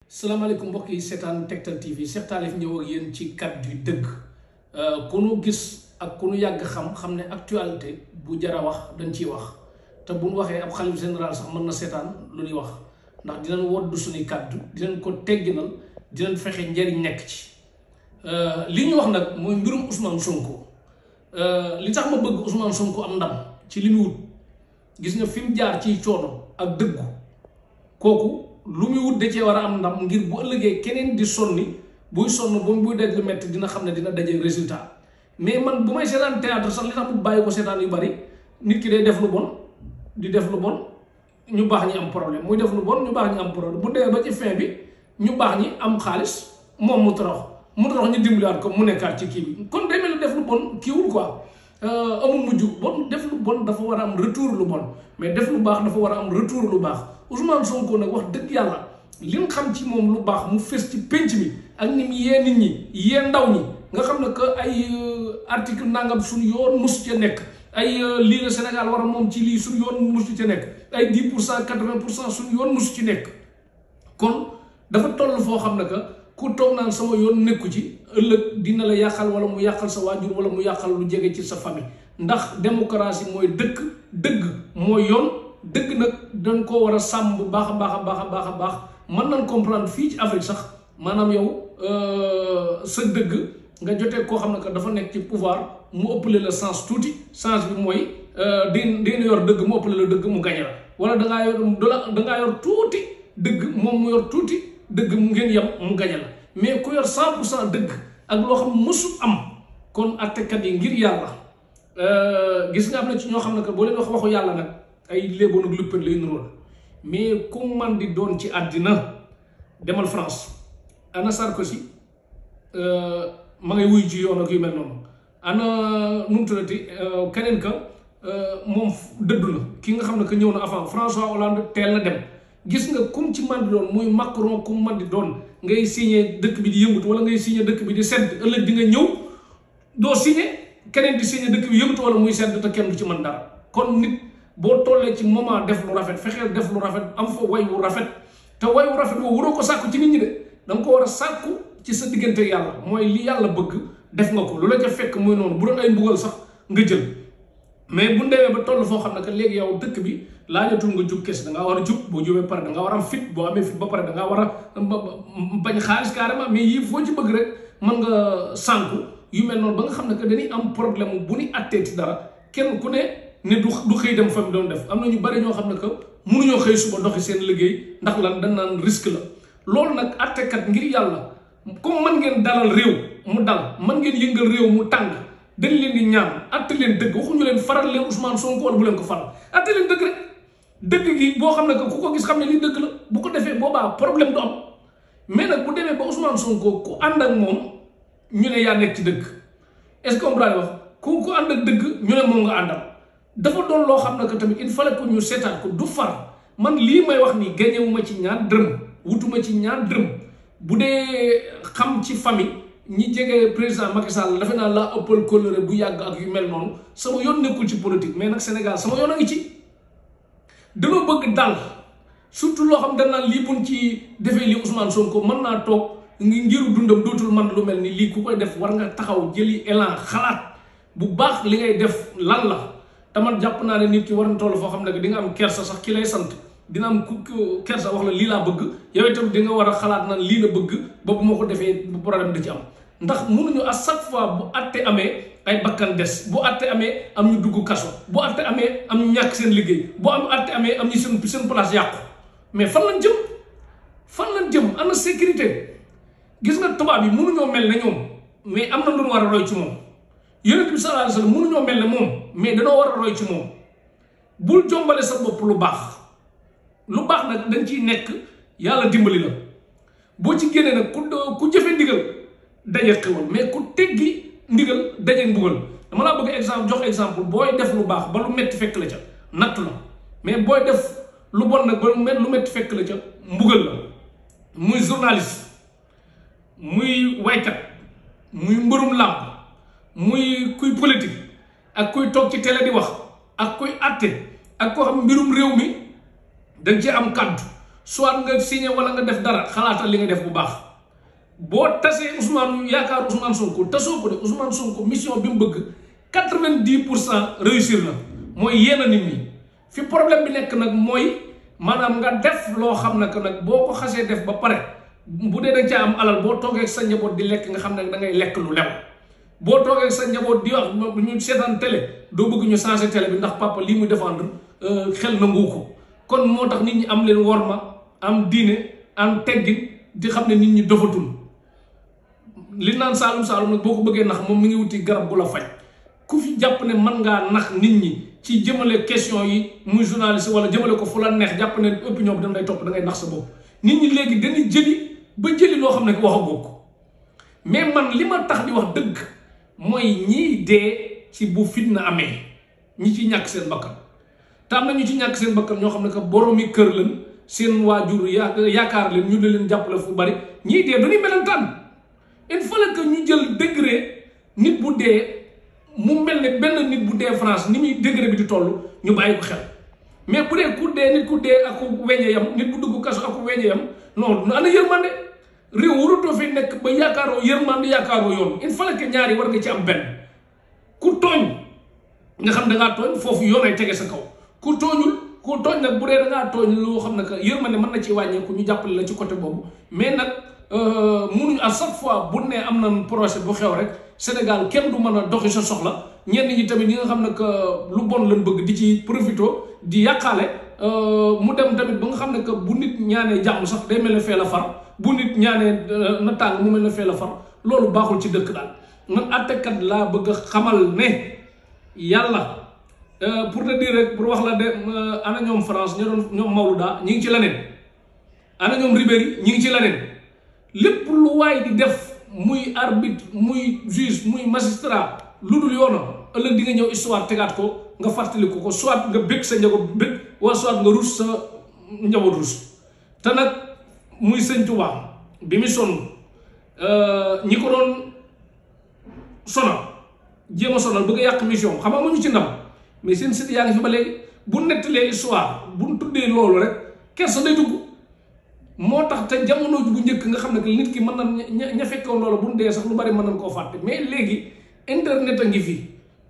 salaamaaleykum mbokk yi seetaan Tektal TV Cheikh Talif ñëw ak yéen ci kàddu dëgg ku nu gis ak ku nu yàgg xam ne actualité bu jar a wax dañ ciy wax te bu nu waxee ab xalif général sax mën na seetaan lu ñuy wax ndax dinañ woddu suñuy kàddu dinañ ko tegginal dinañ fexe njëriñ nekk ci li ñu wax nag mooy mbirum Ousmane Sonko li tax ma bëgg Ousmane Sonko am ndam ci li mu wut gis nga fi mu jaar ci coono ak dëggu kooku lu muy wut da cee war a am ndam ngir bu ëllëgee keneen di sonni buy sonn buy daj lu metti dina xam ne dina daje résultat mais man bu may seetaan théâtre sax li tax mu bàyyi ko seetaan yu bari nit ki day def lu bon di def lu bon ñu baax ñi am problème muy def lu bon ñu baax ñi am problème bu demee ba ci fin bi ñu baax ñi am xaalis moom mu torox ñu dimbaliwaat ko mu nekkaat ci kii bi kon day mel ni def lu bon kiiwul quoi amul mujj bon def lu bon dafa war a am retour lu bon mais def lu baax dafa war a am retour lu baax Ousmane Sonko nag wax dëgg yàlla li nga xam ci moom lu baax mu fes ci penc mi ak ni mu yee nit ñi yee ndaw ñi nga xam ne que ay article nangam suñu yoon musu ca nekk ay lii la Sénégal war a moom ci lii suñu yoon musu ca nekk ay 10% 80% suñu yoon musu ci nekk kon dafa toll foo xam ne que ku toog naan sama yoon nekku ci ëllëg dina la yàqal wala mu yàqal sa waajur wala mu yàqal lu jege ci sa famille ndax démocratie mooy dëgg mooy yoon dëgg nag dañ koo war a sàmm bu baax a baax mën nañ comprendre fii ci Afrique sax maanaam yow sa dëgg nga jotee koo xam ne que dafa nekk ci pouvoir mu ëppale la sens tuuti sens bi mooy dina yor dëgg mu ëppale la dëgg mu gañe la wala dangaa yor tuuti dëgg moom mu yor tuuti dëgg mu ngeen yem mu gañe la mais ku yor 100% dëgg ak loo xam mësul am kon attekat yi ngir yàlla gis nga am na ci ñoo xam ne que boo leen wax waxu yàlla nag ay léeboon ak luppën lay nuróol mais ku man di doon ci àddina demal France ana Sarkozy ma ngay wuy ci yoon ak yu mel noonu ana nu mu tuddati keneen ka moom dëddu na ki nga xam ne que ñëw na avant François Hollande teel na dem gis nga kum ci man di doon muy Macron kum man di doon ngay signé dëkk bi di yëngutu wala ngay signé dëkk bi di sedd ëllëg di nga ñëw doo signé keneen di signé dëkk bi yëngutu wala muy sedd te kenn du ci mën dara kon nit boo tollee ci moment def lu rafet fexeel def lu rafet am fa way wu rafet te way wu rafet boobu waroo ko sàkku ci nit ñi de danga ko war a sàkku ci sa diggante yàlla mooy li yàlla bëgg def nga ko lu la ca fekk muy noonu bu doon ay mbugal sax nga jël mais bu ndewee ba toll foo xam ne que léegi yow dëkk bi laajatul nga jub kese dangaa war a jub boo jubee pare dangaa war a am fit boo amee fit ba pare dangaa war a bañ xaalis carrément mais yii foo ci bëgg rek mën nga sànku yu mel noonu ba nga xam ne que dañuy am problème bu ñu atteeti dara kenn ku ne du xëy dem fa mu doon def am na ñu bari ñoo xam ne que mënuñoo xëy suba doxi seen liggéey ndax lan dañ naan risque la loolu nag attekat ngir yàlla comme mën ngeen dalal réew mu dal mën ngeen yëngal réew mu tàng dañ leen di ñaan atte leen dëgg waxuñu leen faral leen Ousmane Sonko wala bu leen ko faral atte leen dëgg rek dëgg gi boo xam ne que ku ko gis xam ne li dëgg la bu ko defee boobaa problème du am mais nag bu demee ba Ousmane Sonko ku ànd ak moom ñu ne yaa nekk ci dëgg est-ce que comprendre wax ku ànd ak dëgg ñu ne moom nga àndal dafa doon loo xam ne que tamit il fallait que ñu seetaan ko du far man lii may wax nii gañewuma ci ñaar dërëm wutuma ci ñaar dërëm bu dee xam ci famille ñi jege président Macky Sall dafa naa laa ëppal kóllëre bu yàgg ak yu mel noonu sama yoon nekkul ci politique mais nag Sénégal sama yoon a ngi ci dama bëgg dal surtout loo xam dañ naan lii buñ ci defee lii Ousmane Sonko mën naa toog ngiru dundam dootul man lu mel ni lii ku koy def war nga taxaw jëli élan xalaat bu baax li ngay def lan la te man jàpp naa ne nit ki war na toll foo xam ne di nga am kersa sax ki lay sant dina am ku kersa wax la lii laa bëgg yow itam di nga war a xalaat naan lii la bëgg ba bu ma ko defee bu problème di ci am ndax mënuñu à chaque fois bu atte amee ay bakkan des bu atte amee am ñu dugg kaso bu atte amee am ñu ñàkk seen liggéey bu am atte amee am ñu seen place yàqu mais fan lañ jëm ana sécurité gis nga tubaab yi mënuñoo mel ne ñoom mais am na lu ñu war a roy ci moom yonent bi sallallahu alayhi wasallam mënuñoo mel ne moom mais danoo war a roy ci moom bul jombale sa bopp lu baax nag dañ ciy nekk yàlla dimbali la boo ci génnee nag ku jëfe ndigal daje xewal mais ku teggi ndigal daje mbugal dama laa bëgg jox exemple booy def lu baax ba lu metti fekk la ca nattu la mais booy def lu bon nag ba lu metti fekk la ca mbugal la muy journaliste muy waykat muy mbërum làmb muy kuy politique ak kuy toog ci télé di wax ak kuy àtte ak koo xam mbirum réew mi dañ ci am kàddu soit nga signé wala nga def dara xalaatal li nga def bu baax boo tasee Ousmane yaakaar Ousmane Sonko tasoo ko de Ousmane Sonko mission bi mu bëgg 90% réussir na mooy yéen a nit ñi fi problème bi nekk nag mooy maanaam nga def loo xam ne que nag boo ko xasee def ba pare bu dee da nga caa am alal boo toogee sa njaboot di lekk nga xam ne da ngay lekk lu lew boo toogee sa njaboot di wax ñu seetaan télé doo bëgg ñu changer télé bi ndax papa lii muy défendre xel nangu ko kon moo tax nit ñi am leen worma am diine am teggin di xam ne nit ñi dofatul li naan saalum saalum nag boo ko bëggee nax moom mi ngi wuti garab gu la faj ku fi jàpp ne mën ngaa nax nit ñi ci jëmale question yi muy journaliste wala jëmale ko fu la neex jàpp ne opinion bi dañ lay topp da ngay nax sa bopp nit ñi léegi dañuy jëli ba jëli loo xam ne waxagoo ko mais man li ma tax di wax dëgg mooy ñiy dee ci bu fitna amee ñi ci ñàkk seen bakkan te am na ñu ci ñàkk seen bakkan ñoo xam ne que boroomi kër lañ seen waajur yaakaar leen ñu ne leen jàppale fu bari ñiy dee dañuy melentaan il fallait que ñu jël degré nit bu dee mu mel ne benn nit bu dee France ni muy degré bi di toll ñu bàyyi ko xel mais bu dee ku dee nit ku dee ak ku weñe yam nit bu dugg kaso ak ku weñe yam non ana yërmande réew warutoo fi nekk ba yaakaaroo yërmande yaakaaroo yoon il fallait que ñaari war nga ci am benn ku tooñ nga xam da ngaa tooñ foofu yoon ay tege sa kaw ku tooñ nag bu dee da ngaa tooñ loo xam ne que yërmande mën na ci wàññeeku ñu jàppale la ci côté boobu mais nag munuñu à chaque fois bu ne am na projet bu xew rek Sénégal kenn du mën a doxi sa soxla ñenn ñi tamit ñi nga xam ne que lu bon lañ bëgg di ci profito di yàqaale mu dem tamit ba nga xam ne que bu nit ñaanee jàmm sax day mel ne fee la far bu nit ñaanee na tàng mu mel ne fee la far loolu baaxul ci dëkk daal man àttekat laa bëgg a xamal ne yàlla pour te dire rek pour wax la de ana ñoom France ñoom Malouda ñi ngi ci leneen ana ñoom Ribéry ñi ngi ci leneen lépp lu waay di def muy arbitre muy juge muy magistrat lu dul yoonam ëllëg di nga ñëw histoire tegaat ko nga fàttaliku ko soit nga bëgg sa njaboot bëgg wala soit nga rus sa njaboot rus te nag muy sëñ Tuubaa bi mu sonn ñi ko doon sonal jéem a sonal bëgg a yàq mission xam nga mu ñu ci ndam mais seen site yaa ngi fi ba léegi bu nettalee histoire bu tuddee loolu rek kersa day dugg moo tax te jamono bu njëkk nga xam ne que nit ki mën na ña fekkoon loolu bu ñu dee sax lu bari mën nañ koo fàtte mais léegi internet a ngi fi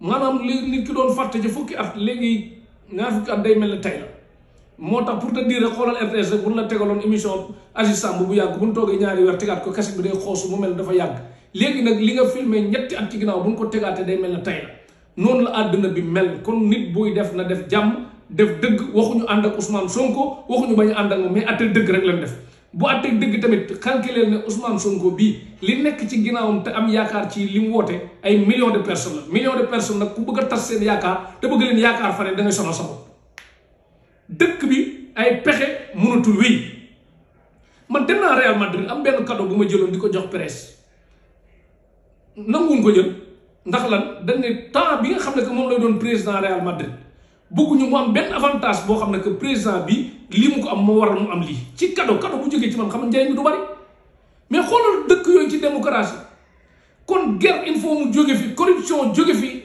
maanaam li nit ki doon fàtte ci fukki at léegi ñaar fukki at day mel ne tey la moo tax pour te dire xoolal RTS rek bu ñu la tegaloon émission Aziz Samb bu yàgg bu ñu toogee ñaari weer tegaat ko kaset bi day xoosu mu mel dafa yàgg léegi nag li nga filmé ñetti at ci ginnaaw bu ñu ko tegaatee day mel ne tey la noonu la àdduna bi mel kon nit buy def na def jàmm def dëgg waxuñu ànd ak Ousmane Sonko waxuñu bañ ànd ak moom mais àtte dëgg rek lañ def bu àtte dëgg tamit calculer ne Ousmane Sonko bii li nekk ci ginnaawam te am yaakaar ci li mu woote ay millions de personnes la millions de personnes nag ku bëgg a tas seen yaakaar te bëgg leen yaakaar fa ne da ngay sonal sa bopp dëkk bi ay pexe mënatul wéy man dem naa Real Madrid am benn cadeau bu ma jëloon di ko jox presse nanguwuñ ko jël ndax lan dañ ne temps bi nga xam ne que moom lay doon président Real Madrid bëgguñu mu am benn avantage boo xam ne que président bi lii mu ko am moo waral mu am lii ci cadeau bu jógee ci man xam ne njëriñ bi du bari mais xoolal dëkk yooyu ci démocratie kon guerre il faut mu jóge fi corruption jóge fi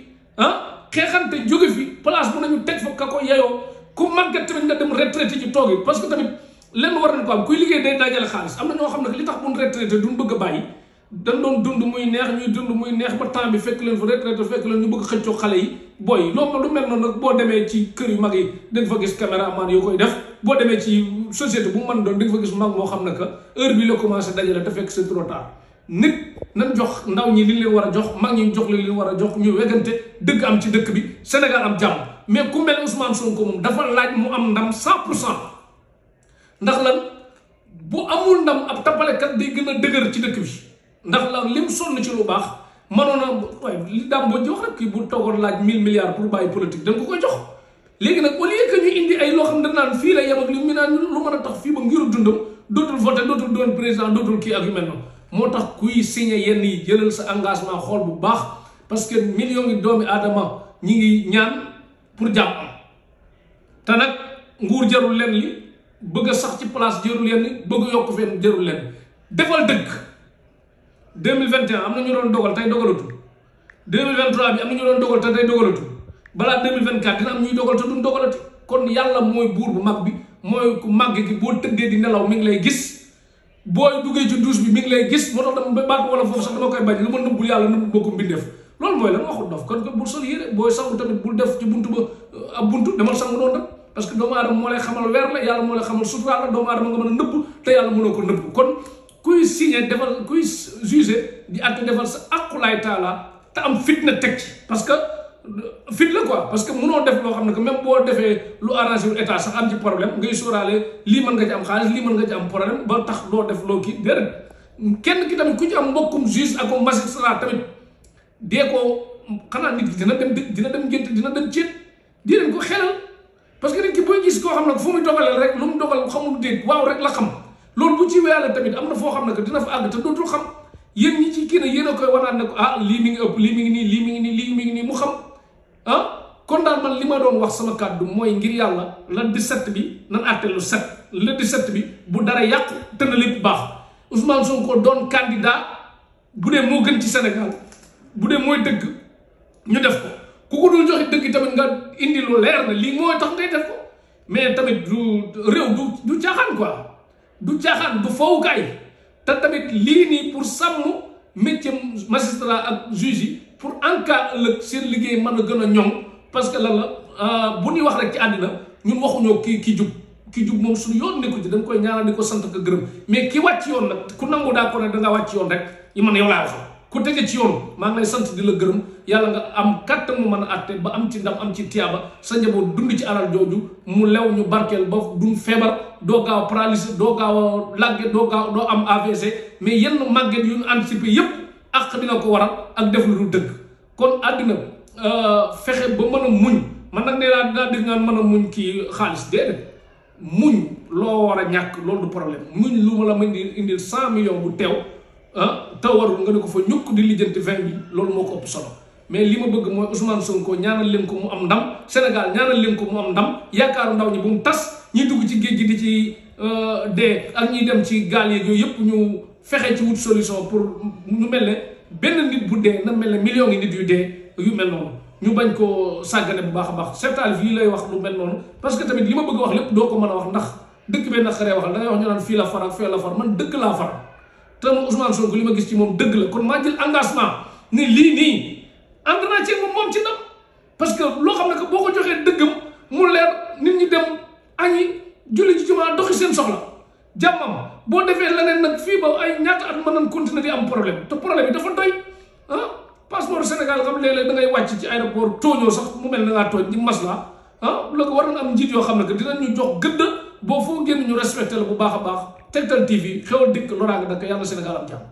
xeexante jóge fi place bu nañu teg fa ka ko yeyoo ku màggat tamit nga dem retraité ci toog yi parce que tamit lenn war nañ ko am kuy liggéey day dajale xaalis am na ñoo xam ne li tax buñ retraité duñ bëgg a bàyyi dañ doon dund muy neex ñuy dund muy neex ba temps bi fekk leen fa retraité fekk leen ñu bëgg xëccoo xale yi booy loolu lu mel noonu nag boo demee ci kër yu mag yi dañ fa gis caméraman yoo koy def boo demee ci société bu mu mën doon di nga fa gis mag moo xam ne que heure bi la commencé dajale te fekk c'est trop tard nit nañ jox ndaw ñi li leen war a jox mag ñi jox li leen war a jox ñu wegante dëgg am ci dëkk bi Sénégal am jàmm mais ku mel Ousmane Sonko moom dafa laaj mu am ndam 100% ndax lan bu amul ndam ab tappalekat day gën a dëgër ci dëkk bi ndax lan lim sonn ci lu baax mënoon a waaye li daam boo jox rek kii bu toogoon laaj 1000 milliards pour bàyyi politique dañ ko koy jox léegi nag au lieu que ñu indi ay loo xam ne naan fii la yem ak li mu naan lu mën a tax fii ba ngiru dundam dootul voté dootul doon président dootul kii ak yu mel noonu moo tax kuy signé yenn yi jëlal sa engagement xool bu baax parce que millions yi doomi aadama ñi ngi ñaan pour jàmm am te nag nguur jarul leen li bëgg a sax ci place jarul leen li bëgg a yokk fenn jarul leen defal dëgg 2021 am na ñu doon dogal tey dogalatul 2023 bi am na ñu doon dogal te tey dogalatul balaa 2024 dina am ñuy dogal te duñ dogalati kon yàlla mooy buur bu mag bi mooy ku màgg gi boo tëddee di nelaw mi ngi lay gis booy duggee ci douche bi mi ngi lay gis moo tax dama baat wala foofu sax dama koy bañ lu ma nëbbul yàlla nëbbul boo ko mbindeef loolu mooy lan waxul dof kon bul sol yére booy sangu tamit bul def ci buntu ba ab buntu demal sangu noonu rek parce que doomu aadama moo lay xamal weer la yàlla moo lay xamal sutura la doomu aadama nga mën a nëbb te yàlla mënoo ko nëbb kon kuy signé defal kuy jugé di àtte defal sa aqulaay taala te am fit na teg ci parce que fit la quoi parce que mënoo def loo xam ne que même boo defee lu arrangé wu état sax am ci problème ngay sóoraale lii mën nga ci am xaalis lii mën nga ci am problème ba tax loo def loo kii déedéet kenn ki tamit ku ci am mbokkum juge ak magistrat tamit dee ko xanaa nit ki dina dem gént dina dem céet di leen ko xelal parce que nit ki booy gis koo xam ne fu muy dogaleel rek lu mu dogal xamul déet waaw rek la xam loolu bu ci weyaale tamit am na foo xam ne que dina fa àgg te dootul xam yéen ñi ci kii ne yéen a koy wanaat ne ko ah lii mi ngi ëpp lii mi ngi nii lii mi ngi nii lii mi ngi nii mu xam kon daal man li ma doon wax sama kàddu mooy ngir yàlla le 17 bi nan àtte lu set le 17 bi bu dara yàqu te na lépp baax Ousmane Sonko doon candidat bu dee moo gën ci Sénégal bu dee mooy dëgg ñu def ko ku ko dul joxe dëgg tamit nga indi lu leer na lii mooy tax ngay def ko mais tamit du réew du caaxaan quoi du caaxaan du fowukaay te tamit lii nii pour sàmm métier magistrat ak juge yi pour en cas ëllëg seen liggéey mën a gën a ñoŋ parce que lan la bu ñuy wax rek ci àddina ñun waxuñoo ki jub moom suñu yoon nekku ci dañ koy ñaanal di ko sant ko gërëm mais ki wàcc yoon nag ku nangu daa ko ne da nga wàcc yoon rek yi man yow laa wax ku tege ci yoon maa ngi lay sant di la gërëm yàlla nga am kàttan mu mën a àtte ba am ci ndam am ci tiyaaba sa njaboot dund ci alal jooju mu lew ñu barkeel ba duñ feebar doo gaaw a paralysé doo gaaw a làgge doo am AVC mais yenn màgget yu ñu anticipé yépp ak dina ko waral ak def lu dul dëgg kon àddina fexe ba mën a muñ man nag nee naa dinaa dégg ngaan mën a muñ kii xaalis déedéet muñ loo war a ñàkk loolu du problème muñ lu ma la mën di indil 100 millions bu teew te warul nga ne ko fa ñukk di lijjanti 20 bi loolu moo ko ëpp solo mais li ma bëgg mooy Ousmane Sonko ñaanal leen ko mu am ndam Sénégal ñaanal leen ko mu am ndam yaakaaru ndaw ñi bu mu tas ñi dugg ci géej gi di ci dee ak ñi dem ci gaal yeeg yooyu yëpp ñu fexe ci wut solution pour ñu mel ne benn nit bu dee na mel ne millions yi nit yu dee yu mel noonu ñu bañ koo sàggane bu baax a baax septal fii lay wax lu mel noonu parce que tamit li ma bëgg a wax lépp doo ko mën a wax ndax dëkk bee naqaree waxal da ngay wax ñu naan fii la far ak fee la far man dëgg laa far te moom Ousmane Sonko li ma gis ci moom dëgg la kon maa jël engagement ni lii nii ànd naa ci moom ci ndam parce que loo xam ne que boo ko joxee dëggam mu leer nit ñi dem añi julli ci jumaa doxi seen soxla jàmmam boo defee leneen nag fii ba ay ñaata at mën nañ continuer di am problème te problème yi dafa doy passeport Sénégal xam léeg-léeg da ngay wàcc ci aéroport tooñoo sax mu mel na ngaa tooñ di masla la ko war na am njiit yoo xam ne que dinañu jox gëdd boo foo génn ñu respecté la bu baax a baax Tektal TV xewal dikk loraange daka yàlla Sénégal am jàmm